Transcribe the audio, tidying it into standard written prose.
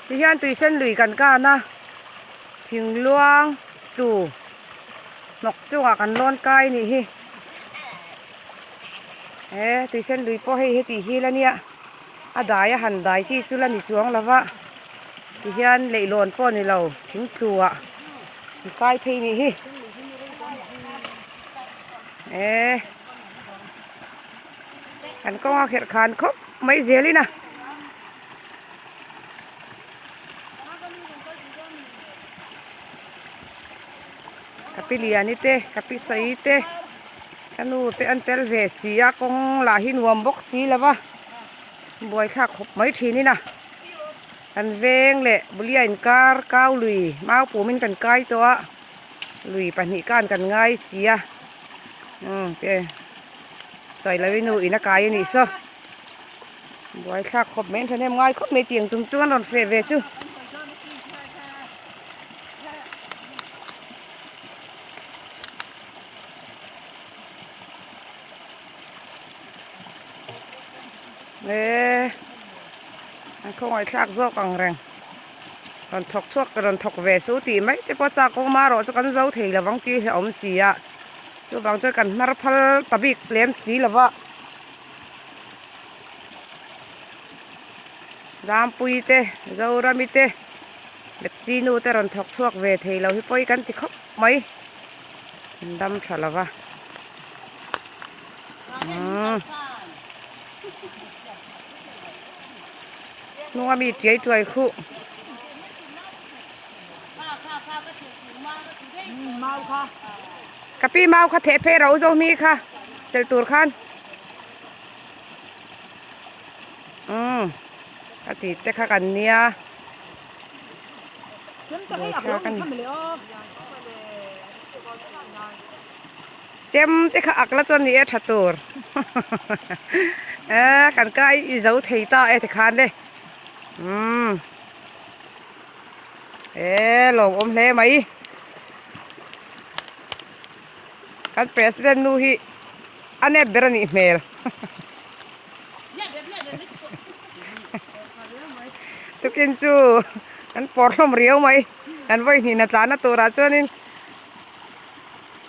Tihian tuisen lui kan kan a, thingluang tlu hnawk chungah kan lawn kai anih hi. He tuisen lui pawh hei heti hi la nia, a dai a han dai chi chu la ni chuang lo va, tihian leihlawn pawh ni lo thing tlu ah an kai phei anih hi. He kan kawnga kherh khan khawp mai zelin a. Ka pi Liani te ka pi Saii te ka nu te an tel ve si a kawng lah hi nuam bawk si lo va buaithlak khawp mai thin in a kan veng leh bulia inkar kau lui mau pumin kan kai tawh a lui pahnih khan kan ngai si a umm te Sailawii nu in a kai a nih saw. Buaithlak khawp mai an thahnem ngai khawp mai tiang chung chuan rawn feh ve chu. Eee an khawngaihthlak zawk ang reng rawn thawk chhuak rawn thawk ve su tih mai te pawh chak awm a erawh chu kan zo thei lovang tih hi a awm si a chuvang chuan kan hnar phal ta bik lem si lova. Zampui te Zorami te Bethsy nu te rawn thawk chhuak ve thei lo hi pawi kan ti khawp mai an dam tha lo va umm hnunga mi tiai tuai khuh. Ka pi mau kha theh phei ro zo mi kha chelh tur khan umm ka ti te kha kan nia buaithlak a ni chem te kha ak la chuan ni e tha tur e kan kai i zo thei ta e tikhan le umm. E lawmawm hle mai kan president nu hi a nep ber a nih hmel tukin chu an pawr hlawm riau mai an vawi hnihna tlanna turah chuanin.